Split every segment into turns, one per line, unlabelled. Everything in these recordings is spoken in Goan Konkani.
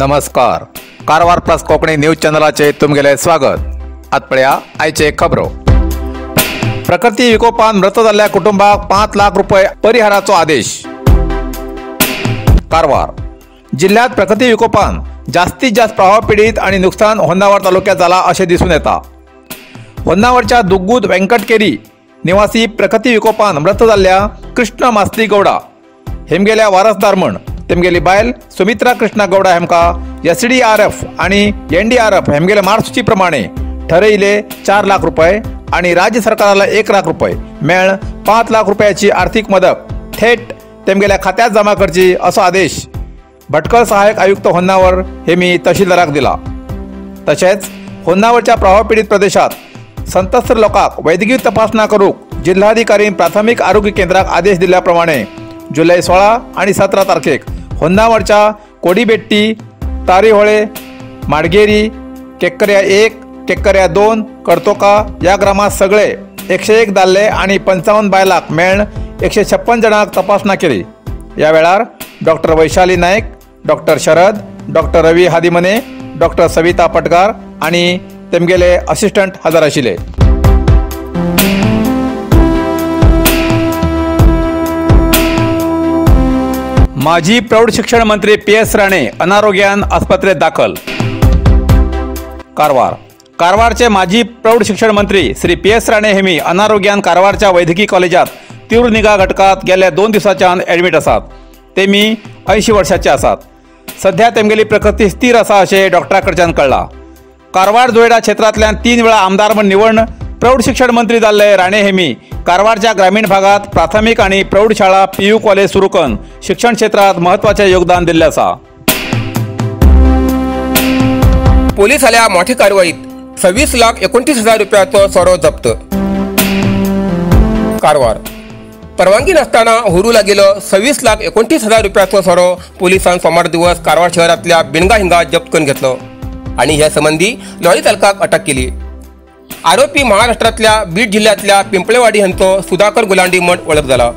नमस्कार, कारवार प्लस कोंकणी न्यूज चॅनलाचे तुमगेले स्वागत। आत पळया आयचे खबरो। प्रकृती विकोपान मृत जाल्ल्या कुटुंबाक 5 लाख रुपये परिहाराचो आदेश। कारवार जिल्ह्यात प्रकृती विकोपान जास्तीत जास्त प्रभाव पीडित आणि नुकसान होन्नावर तालुक्यात जाला अशें दिसून येता। होन्नावरच्या दुग्गूद व्यंकटकेरी निवासी प्रकृती विकोपान मृत जाल्ल्या कृष्ण मास्ती गौडा हेमगेल्या वारसदार म्हण तेमगेली बायल सुमित्रा कृष्णा गौडा हेमका एसडीआरएफ आणि एनडीआरएफ हेमगेले मार्गसूची प्रमाणे ठरयिले 4 लाख रुपये आणि राज्य सरकाराला 1 लाख रुपये मेळ 5 लाख रुपयाची आर्थिक मदत थेट तेमगेल्या खात्यात जमा करची असो आदेश भटकळ सहाय्यक आयुक्त होन्नावर हे मी तहसीलदाराक दिला। तशेंच होन्नावरच्या प्रभावपीडित प्रदेशात संतस्त लोकांक वैद्यकीय तपासणा करूक जिल्हाधिकारी प्राथमिक आरोग्य केंद्राक आदेश दिल्ल्या प्रमाणे जुलै 16 आणि 17 तारखेक होन्नावरच्या कोडीबेट्टी, तारीहोळे, माडगेरी, केक्कर्या 1, केक्कर्या 2, करतोका या ग्रामात सगळे 101 दादले आणि 55 बायलांक मेळून 156 जणांक तपासणा केली। या वेळार doctor Vaishali Naik, doctor Sharad, doctor Ravi Hadimane, doctor Savita Patkar आणि तेमगेले असिस्टंट हजर आशिल्ले। माजी प्रौढ शिक्षण मंत्री पी एस राणे अनारोग्यान आस्पत्रेत दाखल। कारवार कारवारचे माजी प्रौढ शिक्षण मंत्री श्री पी एस राणे हेमी अनारोग्यान कारवारच्या वैद्यकीय कॉलेजात तीव्र निगा घटकात गेल्या 2 दिवसाच्यान ॲडमिट आसात। ते मी 80 वर्षाचे आसात। सध्या तेमगेली प्रकृती स्थिर आसा अशें डॉक्टरा कडच्यान कळ्ळां। कारवार जोयडा क्षेत्रांतल्यान 3 वेळा आमदार म्हण निवडून प्रौढ शिक्षण मंत्री जाल्ले राणे हेमी कारवारच्या ग्रामीण भागात प्राथमिक आणि प्रौढशाळा पीयू कॉलेज सुरू करून शिक्षण क्षेत्रात महत्त्वाचे योगदान दिल्ले आसा।
पोलीस आल्या मोठे कारवाईत 26,29,000 रुपयाचो सोरो जप्त। कारवार परवानगी नसताना होरू लागिल्लो 26,29,000 रुपयाचो सोरो पोलिसान सोमार दिवस कारवार शहरांतल्या बिणगा हिंगा जप्त करून घेतलो आणि ह्या संबंधी लॉरी चालकाक अटक केली। आरोपी महाराष्ट्रातल्या बीड जिल्ह्यातल्या पिंपळेवाडी हांचो सुधाकर गुलांडी म्हण वळख जाला।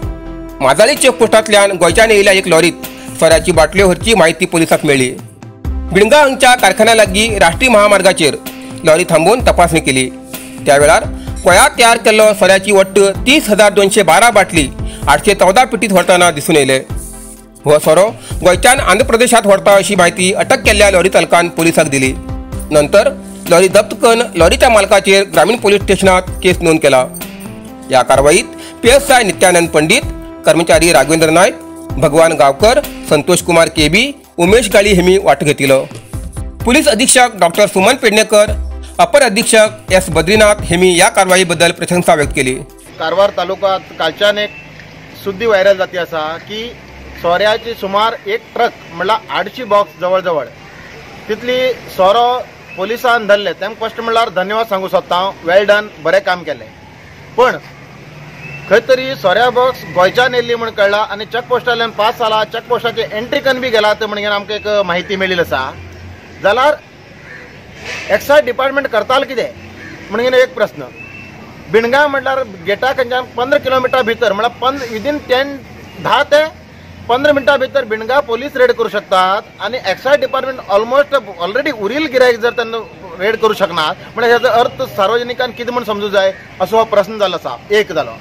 माजाळी चेकपोस्टांतल्यान गोंयच्यान येयिल्ल्या एक लॉरीत सोऱ्याची बाटल्यो व्हरची म्हायती पोलिसांक मेळ्ळी। बिणगा हांगच्या कारखान्या लागीं राष्ट्रीय महामार्गाचेर लॉरी थांबोवन तपासणी केली। त्या वेळार गोंयांत तयार केल्लो सोऱ्याची वट्ट 30,212 बाटली 814 पेटीत व्हरतना दिसून येयले। हो सोरो गोंयच्यान आंध्र प्रदेशांत व्हरता अशी म्हायती अटक केल्ल्या लॉरी चालकान पोलिसांक दिली। नंतर लॉरी जप्त करून लॉरीच्या मालकाचेर ग्रामीण पोलीस स्टेशनात केस नोंद केला। या कारवाईत PSI Nityanand Pandit, कर्मचारी राघवेंद्र नाईक, भगवान गावकर, संतोष कुमार केबी, उमेश गाळी हेमी वाटो घेतिलो। पोलीस अधीक्षक डॉक्टर सुमन पेडणेकर, अपर अधीक्षक एस बद्रीनाथ हेमी या कारवाईबद्दल प्रशंसा व्यक्त केली।
कारवार तालुक्यात कालच्यान एक सुद्दी व्हायरल जाती आसा की सोऱ्याची सुमार एक ट्रक म्हणल्यार 800 बॉक्स जवळ जवळ तितली सोरो पोलिसान धरले। तेम फर्स्ट म्हणल्यार धन्यवाद सांगू सोदता हांव, वेल डन, बरें काम केलें। पण खंय तरी सोऱ्या बॉक्स गोंयच्यान येयल्ली म्हण कळ्ळा आनी चेकपोस्टांतल्यान पास जाला, चेकपोस्टाचे एंट्री कन बी गेला ते म्हणून आमकां एक म्हायती मेळिल्ली आसा। जाल्यार एक्सायज डिपार्टमेंट करताल कितें म्हणून एक प्रस्न। बिणगा म्हणल्यार गेटा खंयच्यान 15 किलोमिटर भितर म्हणल्यार विदीन 10 ते 15 मिनटां भितर बिणगा पोलीस रेड करू शकतात आणि एक्सायज डिपार्टमेंट ऑलमोस्ट ऑलरेडी उरील गिरायक जर त्यांना रेड करू शकणार म्हणजे ह्याचा अर्थ सार्वजनिकांक कितें म्हूण समजू जाय असो हो प्रश्न जालो आसा। एक जालो।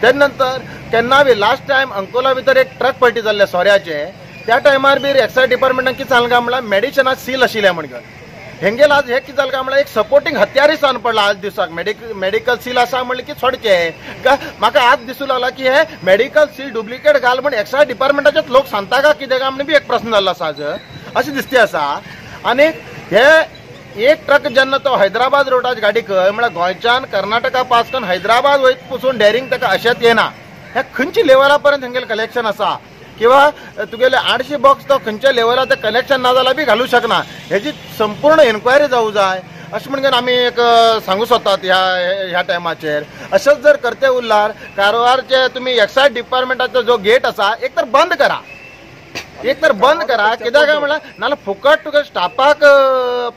तेज नंतर केन्ना बी लास्ट टायम अंकोला भितर एक ट्रक पलटी जाल्ले सोऱ्याचे, त्या टायमार बी एक्सायज डिपार्टमेंटान कितें सांगलां काय म्हणल्यार मेडिसिना सील आशिल्लें म्हणून। हेंगेल आज हे कितें जालें काय म्हणल्यार एक सपोर्टिंग हत्यारय सांग पडला आज दिसाक। मेडिकल सील आसा म्हणलें की सोडचें का म्हाका आज दिसूं लागला की हे मेडिकल सील डुप्लिकेट घाल म्हण एक्सायज डिपार्टमेंटाचेच लोक सांगता काय कितें काय म्हण बी एक प्रस्न जाल्लो आसा आज अशें दिसते आसा। आनी हे एक ट्रक जेन्ना तो हैदराबाद रोडार गाडी कर म्हळ्यार गोंयच्यान कर्नाटका पास करून हैदराबाद वयत पसून डेरिंग ताका अशेंच येना। हे खंयच्या लेवला पर्यंत हेंगेलें कलेक्शन आसा किंवा तुगेले 800 बॉक्स तो खंयच्या लेवलार ते कलेक्शन ना जाल्यार बी घालूं शकना, हेजी संपूर्ण एन्क्वायरी जावूं जाय अशें म्हणून आमी एक सांगू सोदतात ह्या टायमाचेर। अशेंच जर करते उरल्यार कारवारचे तुमी एक्सायज डिपार्टमेंटाचो जो गेट आसा एक तर बंद करा, एक तर बंद करा। कित्याक काय म्हणल्यार नाल्यार फुकट तुका स्टाफाक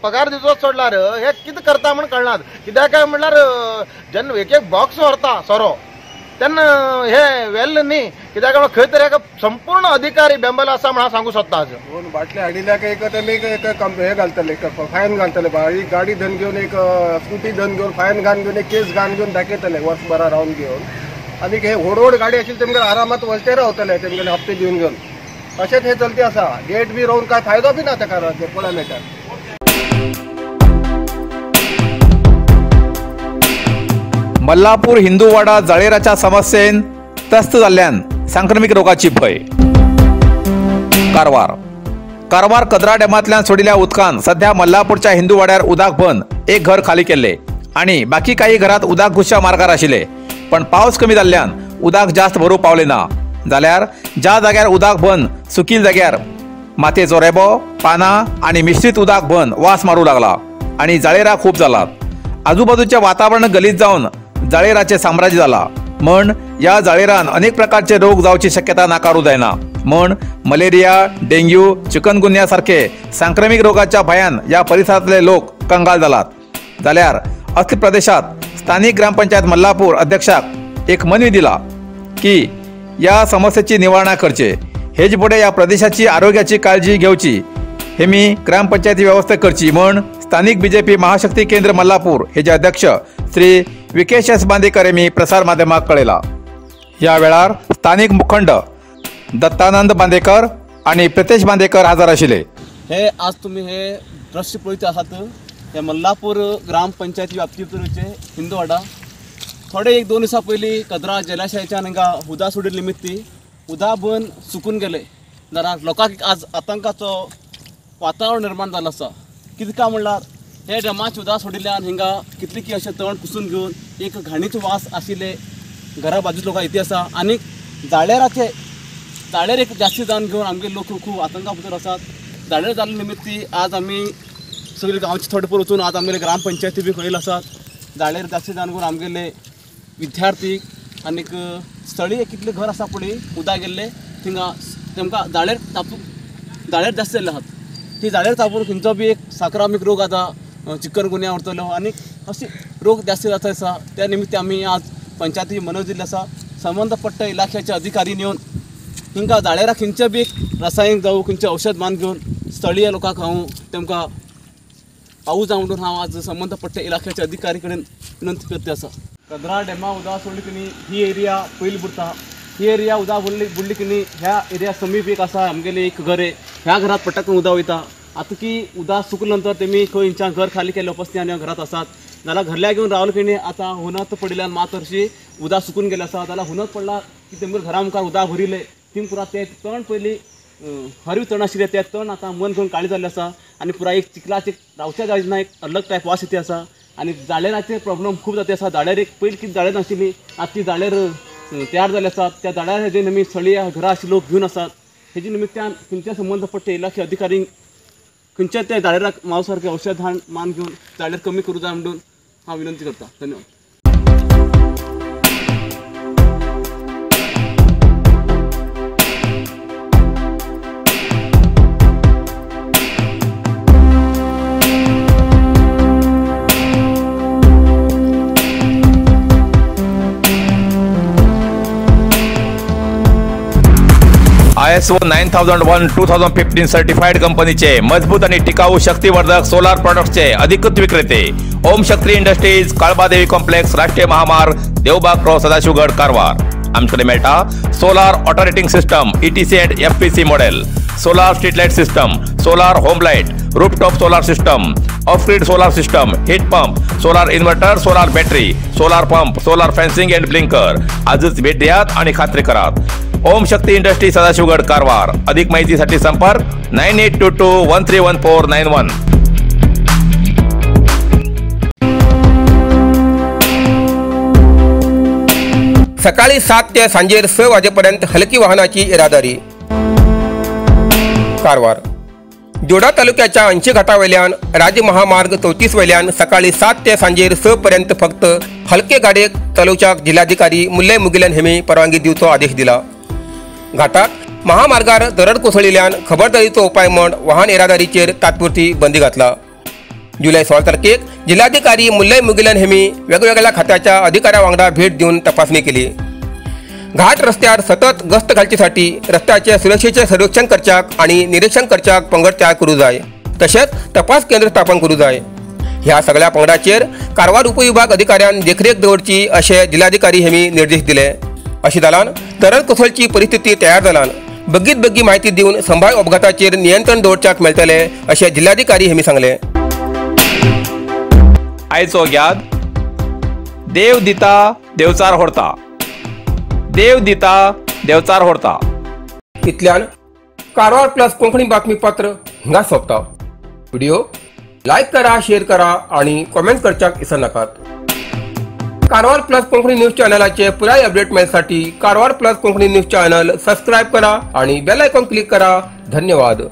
पगार दिवचो सोडल्यार हे कितें करता म्हण कळना। कित्याक काय म्हणल्यार जेन्ना एक एक बॉक्स व्हरता सोरो तेन्ना हे वेल्ल न्ही, कित्याक म्हणल्यार खंय तरी एका संपूर्ण अधिकारी बेंबल आसा म्हण हांव सांगू सोदता. आज
दोन बाटले हाडिल्ल्या काय एक तेमी एक हे घालतले, फायन घालतले, एक गाडी धन घेवन, एक स्कुटी धन घेवन, फायन घालून घेवन, एक केस घालून घेवन दाखयतले वर्सभरा रावन घेवन. आनी हे व्हड व्हड गाडी आशिल्ली तेमगेले आरामात वचते रावतले तेमगेले हप्ते दिवन घेवन. अशेंच हे चलती आसा. गेट बी रोवन काय फायदो बी ना तेका पळोवंक मेळटा.
मल्लापूर हिंदूवाडा जळेराच्या समस्येन त्रस्त जाल्ल्यान संक्रमिक रोगाची भंय. कारवार कारवार कदरा डॅमांतल्यान सोडिल्ल्या उदकान सध्या मल्लापूरच्या हिंदूवाड्यार उदक बंद एक घर खाली केल्ले आणि बाकी काही घरात उदक घुसच्या मार्गार आशिल्ले, पण पावस कमी जाल्ल्यान उदक जास्त भरू पावले ना. जाल्यार ज्या जाग्यार उदक बंद सुकील जाग्यार मातयेचो रेबो, पानां आनी मिश्रीत उदक बंद वास मारू लागला आणि जळेरा खूब जालात. आजूबाजूचे वातावरण गलित जावन जळेराचे साम्राज्य जाला म्हण या जळेरान अनेक प्रकारचे रोग जावची शक्यता नाकारू जायना. म्हण मलेरिया, डेंग्यू, चिकनगुन्या सारखे संक्रमिक रोगाच्या भयान या परिसरातले लोक कंगाल जालात. जाल्यार असले प्रदेशात स्थानिक ग्रामपंचायत मल्लापूर अध्यक्षाक एक मनवी दिला की या समस्येची निवारणा करचे, हेज फुडें या प्रदेशाची आरोग्याची काळजी घेवची, हे मी ग्रामपंचायती व्यवस्था करची म्हण स्थानिक बीजेपी महाशक्ती केंद्र मल्लापूर हेजे अध्यक्ष श्री विकेश एस बांदेकर यांनी प्रसार माध्यमाक कळयला. या वेळार स्थानिक मुखंड दत्तानंद बांदेकर आणि प्रितेश बांदेकर हजर आशिल्ले.
हे आज तुम्ही हे दृश्य पळयत आहात हे मल्लापूर ग्रामपंचायती व्याप्तीचे हिंदूवाडा. थोडे एक दोन दिवसां पयलीं कदरा जलाशयाच्यान हांगा उदक सोडिल्ले निमित्ती उदक बंद सुकून गेले जाल्यार लोकांक आज आतंकाचो वातावरण निर्माण जाल्लो आसा. कितें काय म्हणल्यार हे डॅमाचे उदक सोडिल्ल्यान हिंगा कितली की अशें तण कुसून घेवन एक घाणीचो वास आशिल्ले घरा बाजूच लोकां इथे आसा आनी जाळेराचे जाळेर एक जास्ती जावन घेवन आमगे लोक खूब आतंका भितर आसात. जाळेर जाल्ले निमित्ती आज आमी सगळे गांवचे थोडे पयर वचून आज आमगेले ग्रामपंचायती बी खंय आसात. जाळेर जास्ती जावन घेवन आमगेले विद्यार्थी आनीक स्थळीय कितले घर आसा पळय उदक गेल्ले थिंगा तेमकां जाळेर तापून जाळेर जास्त जाल्ले आसात. ती जाळेर तापून खंयचो बी एक संक्रामीक रोग आतां चिकनगुन्या उरतलो आनी अशे रोग जास्त जाता आसा. त्या निमित्त आमी आज पंचायती मनोज दिल्ली आसा. संबंदपट्ट इलाख्याचे अधिकारी येवन हिंगा जाळेरा खंयचे बी एक रसायन जावं खंयचें औषध मान घेवन स्थळीय लोकांक हांव तेमकां पावूं जावं म्हणून हांव आज संबंदपट्ट इलाख्याच्या अधिकारी कडेन विनंती करते आसा. कदरा डॅमा उदक सोडली की न्ही ही एरिया पयली बुडटा. ही एरिया उदक बुडली की न्ही ह्या एरिया समीप एक आसा आमगेले एक घर ह्या घरात पटकन उदक वयता. आतां की उदक सुकले नंतर तेमी खंय हिंच्यान घर खाली केल्ले उपस्थित आनी घरात आसात जाल्यार घरल्या घेवन रावले की न्ही आतां हुनत पडिल्ल्यान मात हरशी उदक सुकून गेलें आसा. जाल्यार हुनत पडला की तेमगेले घरा मुखार उदक भरिल्लें ती पुरा ते तण पयलीं हरवी तण आशिल्लें ते तण आतां मन घेवन काळी जाल्लें आसा आनी पुराय एक चिखलाचे रावच्या जायना एक अलग टायप वास येते आसा आनी जाळेराचे प्रॉब्लम खूब जाता आसा. जाळेर एक पयलीं कितें जाळेर नाशिल्ली आतां ती जाळेर तयार जाल्ले आसात. त्या जाळ्यार हेजे निमित्त स्थळीय घरां आशिल्ले लोक घेवन आसात. हेजे निमित्तान खंयच्या संबंदपट्टे इलाखे अधिकारी खंयच्या त्या जाळेराक माव सारकें औषध मान घेवन जाळेर कमी करूं जाय म्हणून हांव विनंती करता. धन्यवाद.
ISO 9001-2015 certified कंपनीचे मजबूत आणि टिकाऊ शक्तिवर्धक सोलार प्रॉडक्ट्सचे अधिकृत विक्रेते ओम शक्ती इंडस्ट्रीज, काळबादेवी कॉम्प्लेक्स, राष्ट्रीय महामार्ग, देवबाग क्रॉस, सदाशिवगड, कारवार. आमच्याकडे मेळटा solar operating system, ETC and FPC model, solar street light system, solar home light, rooftop solar system, off grid solar system, heat pump, solar inverter, solar battery, solar pump, solar fencing and blinker. आजच भेट द्यात आणि खात्री करात. ओम शक्ती इंडस्ट्री, सदाशिवगड, कारवार. अधिक माहितीसाठी संपर्क 9822131491.
सकाळी 7 ते सांजेर 6 वाजेपर्यंत हलकी वाहनाची येरादारी. कारवार जोडा तालुक्याच्या 80 घाटावेल्यान राज्य महामार्ग 34 वेल्यान सकाळी 7 ते सांजेर 6 पर्यंत फक्त हलके गाडयेक चलोवच्याक जिल्हाधिकारी मुल्लय मुगिलन हेमी परवानगी दिवचो आदेश दिला. घाटात महामार्गार दरड कोसळिल्ल्यान खबरदारीचो उपाय म्हण वाहन येरादारीचेर तात्पुरती बंदी घातला. जुलय 16 तारखेक जिल्हाधिकारी मुल्लय मुगिलन हेमी वेगवेगळ्या खात्याच्या अधिकाऱ्या वांगडा भेट दिवन तपासणी केली. घाट रस्त्यार सतत गस्त घालचेसाठी रस्त्याचे सुरक्षेचे सर्वेक्षण करच्याक आनी निरीक्षण करच्याक पंगड तयार करूं जाय, तशेंच तपास केंद्र स्थापन करूं जाय। ह्या सगळ्या पंगडाचेर कारवार उपविभाग अधिकाऱ्यान देखरेख दवरची अशें जिल्हाधिकारी हेमी निर्देश दिले। अशें जाल्यान तरल कोसळची परिस्थिती तयार जाल्यान बेगीत बेगीन म्हायती दिवन संभाव्य अपघाताचेर नियंत्रण दवरच्याक मेळटले अशें जिल्हाधिकारी हेमी सांगलें।
आयचो याद देव दिता देवचार होरता, देव दिता देवचार होरता।
इतल्यान कारवार प्लस कोंकणी बातमीपत्र हिंगा सोंपता। व्हिडिओ लायक करा, शेअर करा आणि कमेंट करच्याक विसरनाकात। कारवार प्लस कोंकणी न्यूज चॅनलाचे पुराय update मेळसाठी Karwar plus Konkani news channel subscribe करा आणि बेल आयकॉन क्लिक करा। धन्यवाद।